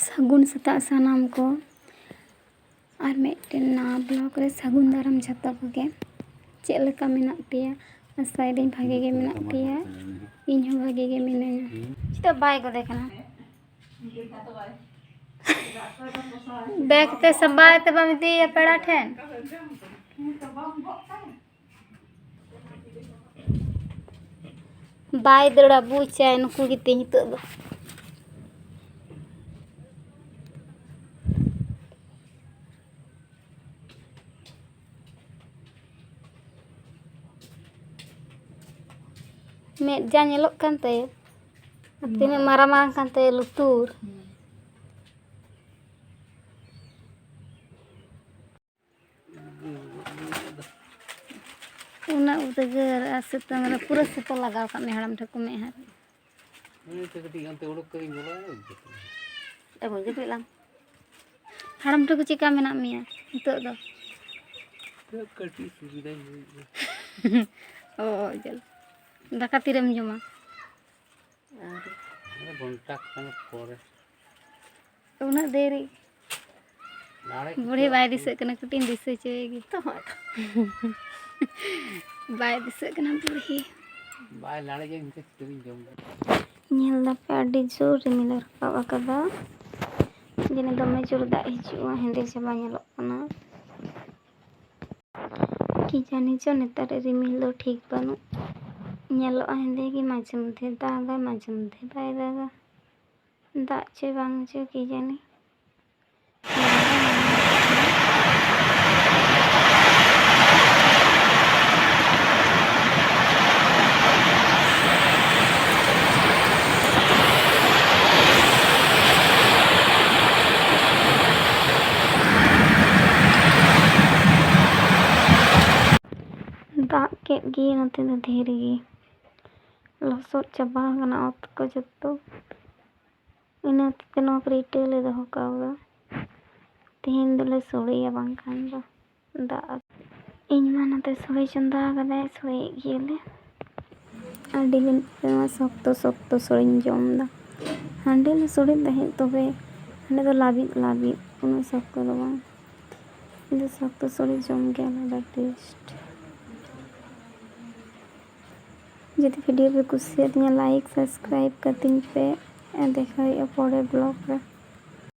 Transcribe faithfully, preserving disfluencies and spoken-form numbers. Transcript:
ᱥᱟᱹᱜᱩᱱ ᱥᱮᱛᱟᱜ ᱥᱟᱱᱟᱢ ᱠᱚ᱾ ᱟᱨ ᱢᱤᱫᱴᱮᱱ ᱱᱟᱣᱟ ᱵᱞᱚᱜ ᱨᱮ ᱥᱟᱹᱜᱩᱱ ᱫᱟᱨᱟᱢ ᱡᱷᱚᱛᱚ ᱠᱚᱜᱮ᱾ ᱪᱮᱫ ᱞᱮᱠᱟ ᱢᱮᱱᱟᱜ ᱯᱮᱭᱟ? ᱟᱥᱟᱭᱮᱫᱟᱹᱧ ᱵᱷᱟᱜᱮ ᱜᱮ ᱢᱮᱱᱟᱜ ᱯᱮᱭᱟ᱾ ᱤᱧ ᱦᱚᱸ ᱵᱷᱟᱜᱮ ᱜᱮ ᱢᱤᱱᱟᱹᱧᱟ᱾ ᱪᱮᱫᱟᱜ ᱵᱟᱭ ᱜᱚᱫᱮ ᱠᱟᱱᱟ? ᱵᱮᱜᱽ ᱛᱮ ᱥᱟᱢᱵᱟᱣ ᱛᱮ ᱵᱟᱢ ᱤᱫᱤᱭᱮᱭᱟ ᱯᱮᱲᱟ ᱴᱷᱮᱱ? ᱵᱟᱭ ᱫᱟᱹᱲᱟ, ᱵᱩᱡᱟᱭ ᱱᱩᱠᱩ ᱜᱮᱛᱤᱧ ᱱᱤᱛᱚᱜ ᱫᱚ᱾ ᱢᱮᱫ ᱡᱟ ᱧᱮᱞᱚᱜ ᱠᱟᱱ ᱛᱟᱭᱟ, ᱟᱨ ᱛᱤᱱᱟᱹᱜ ᱢᱟᱨᱟᱝ ᱢᱟᱨᱟᱝ ᱠᱟᱱ ᱛᱟᱭᱟ ᱞᱩᱛᱩᱨ᱾ ᱩᱱᱟᱹᱜ ᱩᱫᱽᱜᱟᱹᱨ ᱟᱨ ᱥᱤᱛᱩᱝ ᱨᱮ ᱯᱩᱨᱟᱹ ᱥᱤᱛᱩᱝ ᱞᱟᱜᱟᱣ ᱠᱟᱜ ᱢᱮ ᱦᱟᱲᱟᱢ ᱴᱷᱟᱹᱠᱩᱨ ᱢᱮᱫᱦᱟ ᱨᱮ᱾ ᱦᱮᱸ, ᱛᱚ ᱠᱟᱹᱴᱤᱡ ᱚᱱᱛᱮ ᱩᱰᱩᱠ ᱠᱟᱛᱮᱧ ᱵᱚᱞᱚᱭᱮᱱᱟ, ᱤᱧ ᱪᱤᱠᱟᱹᱭᱟ? ᱮ, ᱵᱟᱹᱧ ᱡᱟᱹᱯᱤᱫ ᱞᱟᱝ᱾ ᱦᱟᱲᱟᱢ ᱴᱷᱟᱹᱠᱩᱨ ᱪᱮᱠᱟ ᱢᱮᱱᱟᱜ ᱢᱮᱭᱟ ᱱᱤᱛᱚᱜ ᱫᱚ? ᱱᱤᱛᱚᱜ ᱠᱟᱹᱴᱤᱡ ᱥᱩᱵᱤᱫᱷᱟᱧ ᱵᱩᱡᱽ ᱮᱫᱟ᱾ ᱚ, ᱡᱟᱞᱟ᱾ ᱫᱟᱠᱟ ᱛᱤᱨᱮᱢ ᱡᱚᱢᱟ? ᱟᱹᱣᱨᱤ᱾ ᱟᱨ ᱜᱷᱚᱱᱴᱟ ᱠᱷᱟᱱᱮᱠ ᱯᱚᱨᱮ᱾ ᱩᱱᱟᱹᱜ ᱫᱮᱨᱤ? ᱫᱟᱲᱮ ᱵᱩᱲᱦᱤ ᱠᱚ ᱵᱟᱭ ᱫᱤᱥᱟᱹᱜ ᱠᱟᱱᱟ, ᱠᱟᱹᱴᱤᱡ ᱤᱧ ᱫᱤᱥᱟᱹ ᱦᱚᱪᱚᱭᱮ ᱜᱮ᱾ ᱛᱚ ᱦᱚᱸ᱾ ᱵᱟᱭ ᱫᱤᱥᱟᱹᱜ ᱠᱟᱱᱟ ᱵᱩᱲᱦᱤ᱾ ᱵᱟᱭ ᱞᱟᱲᱮᱡᱟ, ᱤᱧ ᱫᱚ ᱪᱤᱠᱟᱹᱛᱤᱧ ᱡᱚᱢ ᱫᱟ? ᱧᱮᱞ ᱫᱟᱯᱮ, ᱟᱹᱰᱤ ᱡᱳᱨ ᱨᱤᱢᱤᱞ ᱮ ᱨᱟᱠᱟᱵ ᱟᱠᱟᱫᱟ᱾ ᱡᱟᱹᱱᱤᱡ ᱫᱚᱢᱮ ᱡᱳᱨ ᱫᱟᱜ ᱦᱤᱡᱩᱜᱼᱟ, ᱦᱮᱸᱫᱮ ᱪᱟᱵᱟ ᱧᱮᱞᱚᱜ ᱠᱟᱱᱟ᱾ ᱠᱤ ᱡᱟᱹᱱᱤ ᱪᱚ ᱱᱮᱛᱟᱨ ᱨᱤᱢᱤᱞ ᱫᱚ ᱴᱷᱤᱠ ᱵᱟᱹᱱᱩᱜ, ᱧᱮᱞᱚᱜᱼᱟ ᱦᱮᱸᱫᱮ ᱜᱮ, ᱢᱟᱡᱷᱮ ᱢᱚᱫᱽᱫᱷᱮ ᱫᱟᱜᱟᱭ, ᱢᱟᱡᱷᱮ ᱢᱚᱫᱽᱫᱷᱮ ᱵᱟᱭ ᱫᱟᱜᱟ᱾ ᱫᱟᱜ ᱪᱚᱭ ᱵᱟᱝ ᱪᱚ ᱠᱤ ᱡᱟᱹᱱᱤ᱾ ᱫᱟᱜ ᱠᱮᱫ ᱜᱮ ᱱᱚᱛᱮ ᱫᱚ ᱰᱷᱮᱨ ᱜᱮ, ᱞᱚᱥᱚᱫ ᱪᱟᱵᱟ ᱟᱠᱟᱱᱟ ᱚᱛ ᱠᱚ ᱡᱚᱛᱚ᱾ ᱤᱱᱟᱹ ᱦᱚᱛᱮᱡ ᱛᱮ ᱱᱚᱣᱟ ᱠᱚᱨᱮ ᱤᱴᱟᱹ ᱞᱮ ᱫᱚᱦᱚ ᱠᱟᱣᱫᱟ᱾ ᱛᱮᱦᱮᱧ ᱫᱚᱞᱮ ᱥᱳᱲᱮᱭᱟ, ᱵᱟᱝᱠᱷᱟᱱ ᱫᱚ ᱫᱟᱜ᱾ ᱤᱧ ᱢᱟ ᱱᱚᱛᱮ ᱥᱳᱲᱮ ᱪᱚᱸᱫᱟ ᱟᱠᱟᱫᱟᱭ, ᱥᱳᱲᱮᱭᱮᱫ ᱜᱮᱭᱟᱞᱮ᱾ ᱟᱹᱰᱤ ᱫᱤᱱ ᱯᱚᱨᱮ ᱱᱚᱣᱟ ᱥᱚᱠᱛᱚ ᱥᱚᱠᱛᱚ ᱥᱳᱲᱮᱧ ᱡᱚᱢ ᱮᱫᱟ᱾ ᱦᱟᱸᱰᱮ ᱞᱮ ᱥᱳᱲᱮ ᱛᱟᱦᱮᱸᱫ, ᱛᱚᱵᱮ ᱚᱸᱰᱮ ᱫᱚ ᱞᱟᱹᱵᱤᱫ ᱞᱟᱹᱵᱤᱫ, ᱩᱱᱟᱹᱜ ᱥᱚᱠᱛᱚ ᱫᱚ ᱵᱟᱝ᱾ ᱤᱧ ᱫᱚ ᱥᱚᱠᱛᱚ ᱥᱚᱲᱮ ᱡᱚᱢ ᱜᱮ ᱟᱞᱟᱫᱟ ᱴᱮᱥᱴ᱾ ᱡᱩᱫᱤ ᱵᱷᱤᱰᱤᱭᱳ ᱯᱮ ᱠᱩᱥᱤᱭᱟᱫᱤᱧᱟ, ᱞᱟᱭᱤᱠ ᱥᱟᱵᱥᱠᱨᱟᱭᱤᱵ ᱠᱟᱹᱛᱤᱧ ᱯᱮ᱾ ᱫᱮᱠᱷᱟ ᱦᱩᱭᱩᱜᱼᱟ ᱯᱚᱨᱮ ᱵᱞᱚᱜ ᱨᱮ᱾